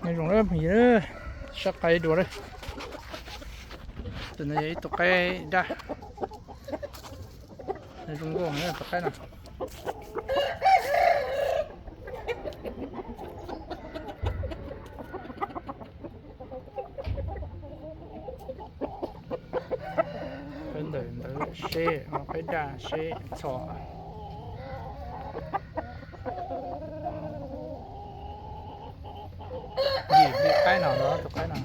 Nyob zoo na phooj ywg, saib qaib dua lawm. Tus no yog ib tug qaib daj. Zoo nkauj tus qaib no. Qaib ntawm ntawd seb, qaib daj seb txhom. Yim li qaib no los tus qaib no.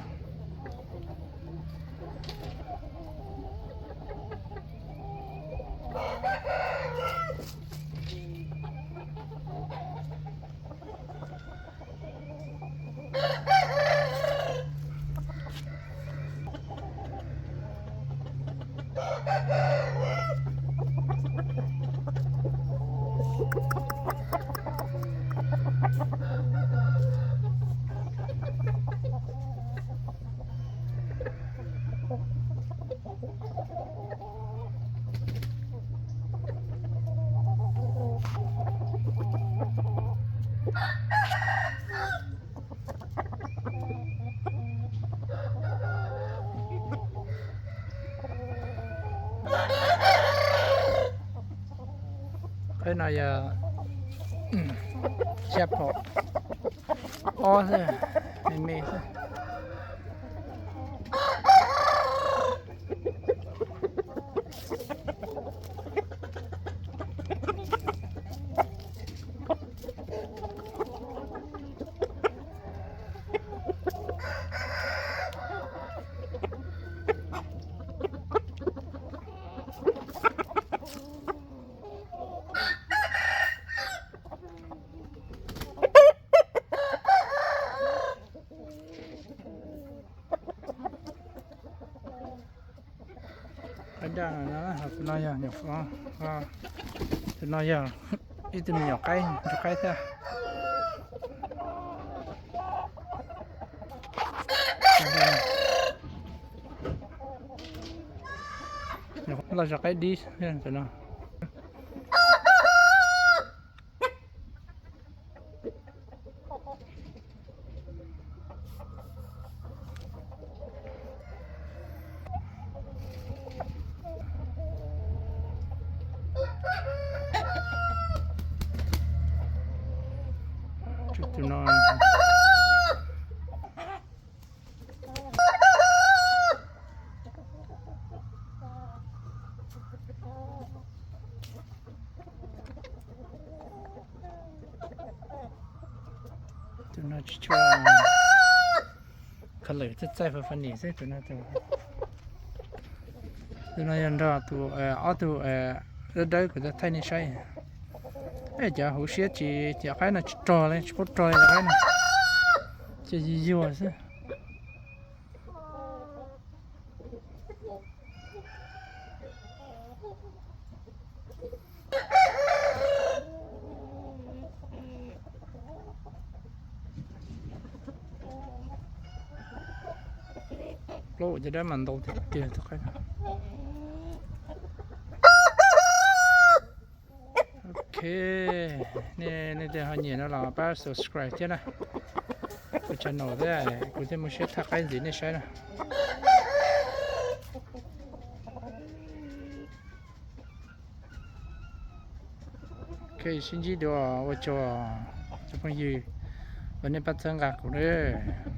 Qaib no yog xya phaum ob xwb, me me xwb. Qaib daj no, tus no yog nyuam qhuav, tus no yog ib tug me nyuam qaib, tus qaib thiab. Los zov qaib dib tus no. Tus no. Tus no tsis tshua, khav lawm txaij txaij fas fas nim xwb tus no. Tus no yog nrog tus ob tug dawb dawb kuv thaij nej saib. Cov hauv siab tsis, cov qaib no tsis rog li, tsis paub rog li cov qaib no, ces yuag yuag xwb. Plaub cov dawb mas ntau tiag tiag tus qaib no. Ok, nej leej twg ho nyiam no los pab subscribe thiab na. Kuv channel thiab, kuv thiaj muaj siab thaij qaib ntxiv nej saib na. Ok, sib ntsib dua, ua tsaug cov phooj ywg uas nej pab txhawb nqa kuv lawm.